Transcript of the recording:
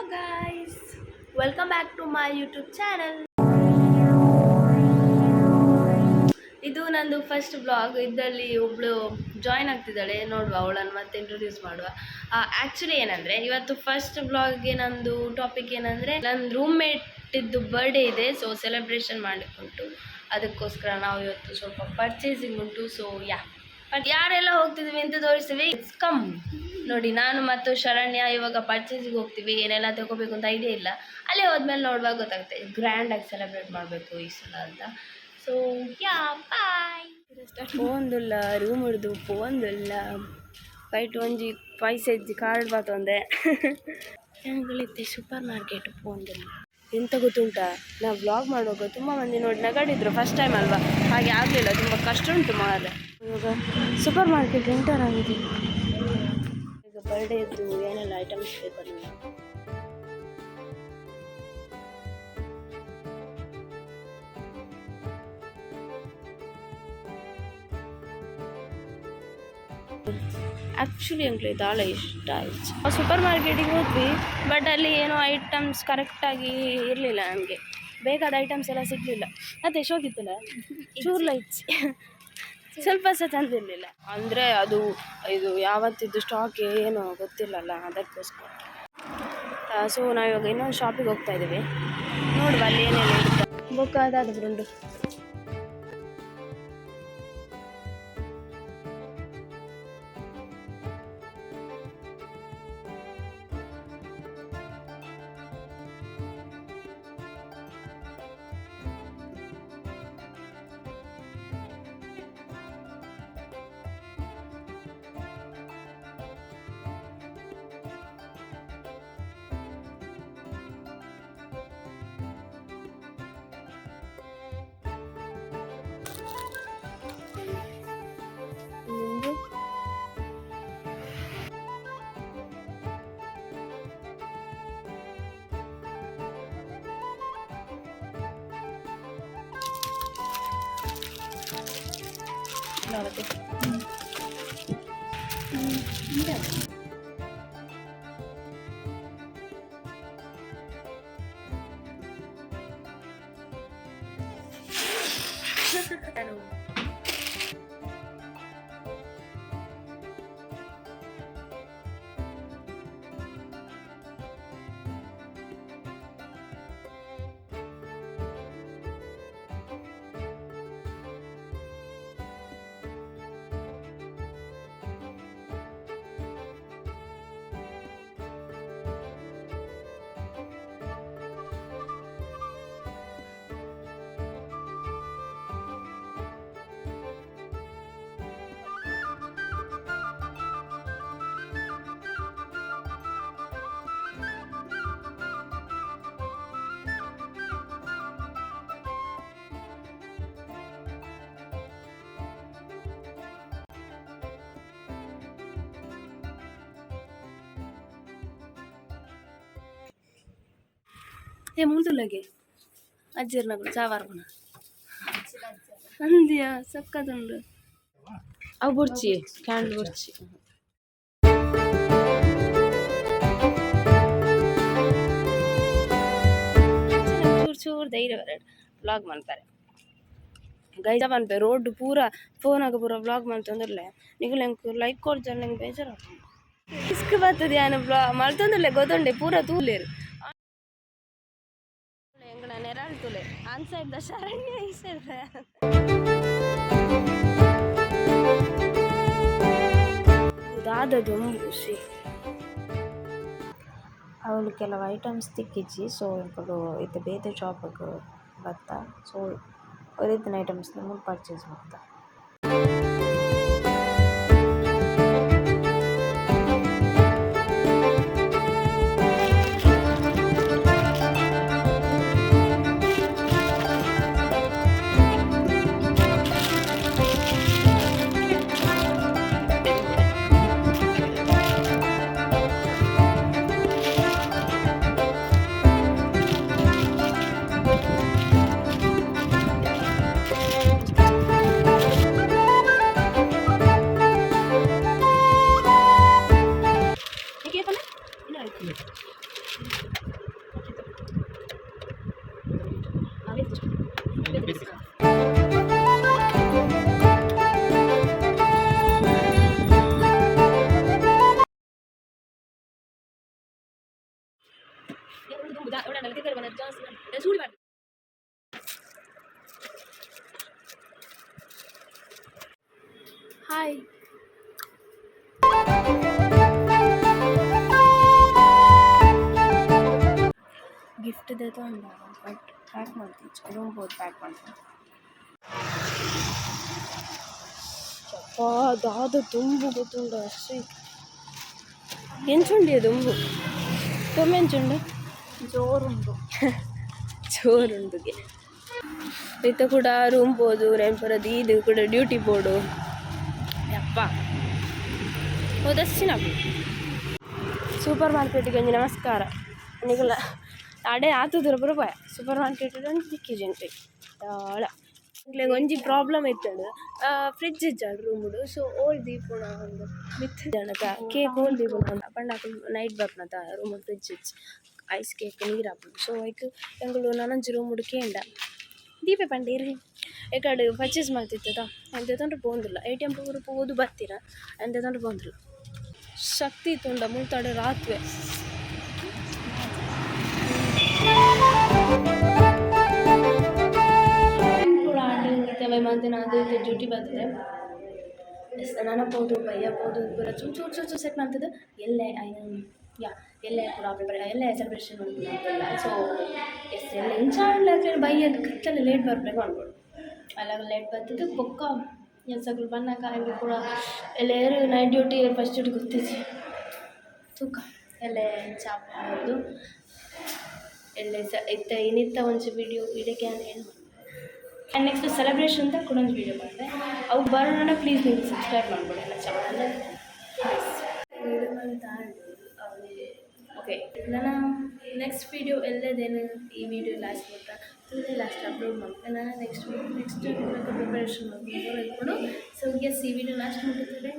Guys, welcome back to my YouTube channel. ಇದು ನಂದು first blog. ಇದರಲ್ಲಿ ಒಬ್ಬಳು ಜಾಯ್ನ್ ಆಗ್ತಿದ್ದಾಳೆ, ನೋಡುವ, ಅವಳನ್ನು ಮತ್ತೆ ಇಂಟ್ರೊಡ್ಯೂಸ್ ಮಾಡುವ. ಆ್ಯಕ್ಚುಲಿ ಏನಂದರೆ, ಇವತ್ತು ಫಸ್ಟ್ ಬ್ಲಾಗ್ಗೆ ನಂದು ಟಾಪಿಕ್ ಏನಂದರೆ, ನನ್ನ ರೂಮ್ಮೇಟ್ ಇದ್ದು ಬರ್ಡೇ ಇದೆ. ಸೊ ಸೆಲೆಬ್ರೇಷನ್ ಮಾಡಲಿಕ್ಕೆ ಉಂಟು. ಅದಕ್ಕೋಸ್ಕರ ನಾವು ಇವತ್ತು ಸ್ವಲ್ಪ ಪರ್ಚೇಸಿಂಗ್ ಉಂಟು. ಸೊ ಯಾ, ಬಟ್ ಯಾರೆಲ್ಲ ಹೋಗ್ತಿದ್ವಿ ಅಂತ ತೋರಿಸ್ತೀವಿ. ಕಮ್ ನೋಡಿ, ನಾನು ಮತ್ತು ಶರಣ್ಯ ಇವಾಗ ಪರ್ಚೇಸಿಗೆ ಹೋಗ್ತೀವಿ. ಏನೆಲ್ಲ ತಗೋಬೇಕು ಅಂತ ಐಡಿಯಾ ಇಲ್ಲ. ಅಲ್ಲೇ ಹೋದ್ಮೇಲೆ ನೋಡುವಾಗ ಗೊತ್ತಾಗುತ್ತೆ. ಗ್ರ್ಯಾಂಡಾಗಿ ಸೆಲೆಬ್ರೇಟ್ ಮಾಡಬೇಕು ಈ ಸಲ ಅಂತ. So yeah, boy. ಪೋಂದುಲ್ಲ, ರೂಮ್ ಹಿಡ್ದು ಪೋಂದುಲ್ಲ. ಫೈಟ್ ಒಂಜಿ ಪೈಸೆ ಇಜ್ಜಿ, ಕಾರ್ಡ್ ಬಾತೊಂದೆ. ಎಂಗಳಿತ್ತೆ ಸೂಪರ್ ಮಾರ್ಕೆಟ್ ಪೋಂದುಲ್ಲ. ಎಂತ ಗೊತ್ತುಂಟಾ, ನಾವು ಬ್ಲಾಗ್ ಮಾಡುವಾಗ ತುಂಬ ಮಂದಿ ನೋಡಿ ನಗಾಡಿದ್ರು. ಫಸ್ಟ್ ಟೈಮ್ ಅಲ್ವಾ, ಹಾಗೆ ಆಗಲಿಲ್ಲ. ತುಂಬ ಕಷ್ಟ ಉಂಟು ಮಾರ್ರೆ. ಇವಾಗ ಸೂಪರ್ ಮಾರ್ಕೆಟ್ ಎಂಟರ್ ಆಗಿದೆ. ಈಗ ಬರ್ಡೇ ಇದ್ದು ಏನೆಲ್ಲ ಐಟಮ್ಸ್ ಬೇಕು ನಿಮಗೆ? ಆ್ಯಕ್ಚುಲಿ ಅಂಕ್ಲಿ ದಾಳ ಇಷ್ಟ ಆಯ್ತು. ಸೂಪರ್ ಮಾರ್ಕೆಟಿಗೆ ಹೋದ್ವಿ, ಬಟ್ ಅಲ್ಲಿ ಏನೋ ಐಟಮ್ಸ್ ಕರೆಕ್ಟಾಗಿ ಇರಲಿಲ್ಲ. ನಮಗೆ ಬೇಕಾದ ಐಟಮ್ಸ್ ಎಲ್ಲ ಸಿಗಲಿಲ್ಲ. ಮತ್ತೆ ಶೋಕಿತ್ತಲ್ಲ, ಚೂರ್ಲ ಇಚ್ಚಿ, ಸ್ವಲ್ಪ ಸಹ ಚಂದ ಇರಲಿಲ್ಲ. ಅಂದರೆ ಅದು ಇದು ಯಾವತ್ತಿದ್ದು ಸ್ಟಾಕ್ ಏನೋ ಗೊತ್ತಿಲ್ಲಲ್ಲ, ಅದಕ್ಕೋಸ್ಕರ. ಸೊ ನಾವಿವಾಗ ಇನ್ನೊಂದು ಶಾಪಿಗೆ ಹೋಗ್ತಾ ಇದ್ದೀವಿ. ನೋಡುವ ಅಲ್ಲಿ ಏನೆಲ್ಲ ಇರುತ್ತೆ. ಬೊಕ್ಕ ಅದಾದ ಉಂಟು. ಇನ್ನೊಂದು. ನೋಡುತ್ತೆ. ಏ, ಮುಂದುಲ್ಲಗೆ ಅಜ್ಜಿರ್ನಗಳು ಚಾವಾರ್ಗುಣ ಅಂದ್ಯಾ, ಸಕ್ಕತ್ತುಂಡು. ಅವು ಬೊಡ್ಚಿ, ಕ್ಯಾಂಡಲ್ ಬೊಡ್ಚಿ. ಚೂರು ಚೂರು ಧೈರ್ಯ ಬರ ವ್ಲಾಗ್ ಮಾಡ್ತಾರೆ. ಗೈಸ ಪನ್ಪೆ, ರೋಡ್ ಪೂರ ಫೋನಾಗ ಪೂರ ವ್ಲಾಗ್ ಮಲ್ತೊಂದುಲ್ಲೆ. ನಿಗುಲು ಎಂಕ್ ಲೈಕ್ ಕೊರ್ಜಾಂಡ ಎಂಕ್ ಬೇಜಾರು ಆಪುಂಡು. ಇಸ್ಕ್ ಬರ್ತದೆ. ಯಾನ್ ವ್ಲಾ ಮಲ್ತೊಂದುಲ್ಲೆ, ಗೊತ್ತುಂಡೆ, ಪೂರ ತೂಲೇರು. ಎಂಕಣ ನೆರಾಳ್ ತೂಲೆ, ಆನ್ ಸೈಡ್ the Sharanya, ಈ ಸೈಡ್. ದಾದ ದೊಂಬು ಖುಷಿ. ಅವಳು ಕೆಲವು ಐಟಮ್ಸ್ ತಿಕ್ಕಿಜಿ. ಸೊ ಎಂಕುಲು ಇತ್ತೆ ಬೇತೆ ಶಾಪ್ಗ್ ಬತ್ತ. ಸೊ ಒರಿತಿನ ಐಟಮ್ಸ್ ಮೂಲು ಪರ್ಚೇಸ್ ಮಲ್ತ. ಹಾಯ್. ಗಿಫ್ಟ್ ದೆತೊಂಡ, ಬಟ್ ಪ್ಯಾಕ್ ಮಲ್ತಿಜ್ಜಿ. ರೂಮ್ ಪೋದು ಪ್ಯಾಕ್ ಮಲ್ಪುವ. ಯಪ್ಪಾ, ದಾದ ದುಂಬು ಗೊತ್ತುಂಡ? ಶ್ರೀ, ಎಂಚುಂಡಿಯ ದುಂಬು? ತೊಮ್ಮೆ ಎಂಚುಂಡು? ಜೋರುಂಡು. ಜೋರುಂಡುಗೆ. ಇತ್ತ ಕೂಡ ರೂಮ್ ಪೋದು ನೆನ್ಪುರ ದೀದು ಕೂಡ ಡ್ಯೂಟಿ ಪೋಡು. ಯಪ್ಪ, ಹೋದಸ್ಸಿನ ಸೂಪರ್ ಮಾರ್ಕೆಟಿಗೆ ಒಂಜಿ ನಮಸ್ಕಾರ ನಿಕುಲ. ಅಡೆ ಆತು ದೂರ ಪೂರ ಸೂಪರ್ ಮಾರ್ಕೆಟ್ ಒಂಜಿ ತಿಕ್ಕಿಜಿ ಎಂಕ್ಲೆಗ್ ದಾಳ. ಎಂಕ್ಲೆಗ್ ಒಂಜಿ ಪ್ರಾಬ್ಲಮ್ ಇತ್ತುಂಡು, ಫ್ರಿಜ್ ಇಜ್ಜಾಂಡ್ ರೂಮುಡು. ಸೊ ಓಲ್ ದೀಪುನ ಒಂದು ಮಿತ್ತ್ ಜನತ ಕೇಕ್ ಓಲ್ ದೀಪುನ ಪಂಡ ಅಕುಲು ನೈಟ್ ಬರ್ಪುನತ. ರೂಮ್ ಫ್ರಿಜ್ ಇಜ್ಜಿ, ಐಸ್ ಕೇಕ್ ನೀರು ಆಪುಂಡು. ಸೊ ಐಕ್ ಎಂಕುಲು ನನೊಂಜಿ ರೂಮುಡು ಕೇಂಡ, ದೀಪೆ ಪಂಡೇರು. ಎಕಡೆ ಪರ್ಚೇಸ್ ಮಲ್ತಿತ್ತದ ಅಂತೆ ಪೋಂದಿಲ್ಲ. ಎ.ಟಿ.ಎಮ್ ಪೂರ ಪೋದು ಬತ್ತೀರ ಅಂತೆ ಪೋಂದಿಲ್ಲ. ಶಕ್ತಿ ತುಂಡ ಮುಲ್ತಾಡೆ ರಾತ್ವೆ. ಕೂಡ ಆಂಡ್ ಮಂತಿನ ಅದು ಇದು ಡ್ಯೂಟಿ ಬರ್ತದೆ. ಎಸ್, ನನ ಪೋದು ಬಯ್ಯ ಪೋದು ಪೂರ ಚೂರು ಚೂರು ಚೂರು ಚೂರು ಸೆಟ್ ಮಾಡ್ತದೆ. ಎಲ್ಲೆ ಯಾ ಎಲ್ಲೆ ಪೂರ ಎಲ್ಲೆ ಸೆಲೆಬ್ರೇಷನ್ ಮಲ್ಪುನ. ಸೊ ಎಸ್, ಎಲ್ಲ ಇಂಚಾಂಡ್ಲ ಬಯ್ಯ ಕತ್ತಲೆ ಲೇಟ್ ಬರ್ಬೇಕು ಅನ್ಬೋದು. ಅಲ್ಲಾಗ ಲೇಟ್ ಬರ್ತದೆ. ಬೊಕ್ಕ ಎಸ್ ಅಕ್ಲು ಬನ್ನಗ ಹಂಗೆ ಕೂಡ ಎಲ್ಲೇರು ನೈಟ್ ಡ್ಯೂಟಿ, ಫಸ್ಟ್ ಡ್ಯೂಟಿ ಗೊತ್ತಿಜ್ಜಿ. ತೂಕ ಎಲ್ಲೆ ಚಾಪ್ ಮಾಡೋದು ಎಲ್ಲೆ ಸ ಇತ್ತ ಇನಿತ್ತ ಒಂಜಿ ವೀಡಿಯೋ ಇಡಕ್ಕೆ ಏನು. ಆ್ಯಂಡ್ ನೆಕ್ಸ್ಟ್ ಸೆಲೆಬ್ರೇಷನ್ ಅಂತ ಕೂಡ ಒಂದು ವೀಡಿಯೋ ಮಾಡಿದೆ. ಅವು ಬರೋಣ. ಪ್ಲೀಸ್ ನೀವು ಸಬ್ಸ್ಕ್ರೈಬ್ ಮಾಡ್ಕೊಡಿ ಎಲ್ಲ ಚಾನಲ್. ಓಕೆ, ನನ್ನ ನೆಕ್ಸ್ಟ್ ವೀಡಿಯೋ ಎಲ್ಲದೇನು ಈ ವಿಡಿಯೋ ಲಾಸ್ಟ್ ಮುಟ್ಟ ತುದೆ ಲಾಸ್ಟ್ ಅಪ್ಲೋಡ್ ಮಾಡ್ತೇನೆ. ನಾನು ನೆಕ್ಸ್ಟ್ ನೆಕ್ಸ್ಟ್ ಪ್ರಿಪರೇಷನ್ ಮಾಡ್ಕೊಂಡು. ಸೊ ಎಸ್, ಈ ವಿಡಿಯೋ ಲಾಸ್ಟ್ ಮುಟ್ಟುತ್ತದೆ.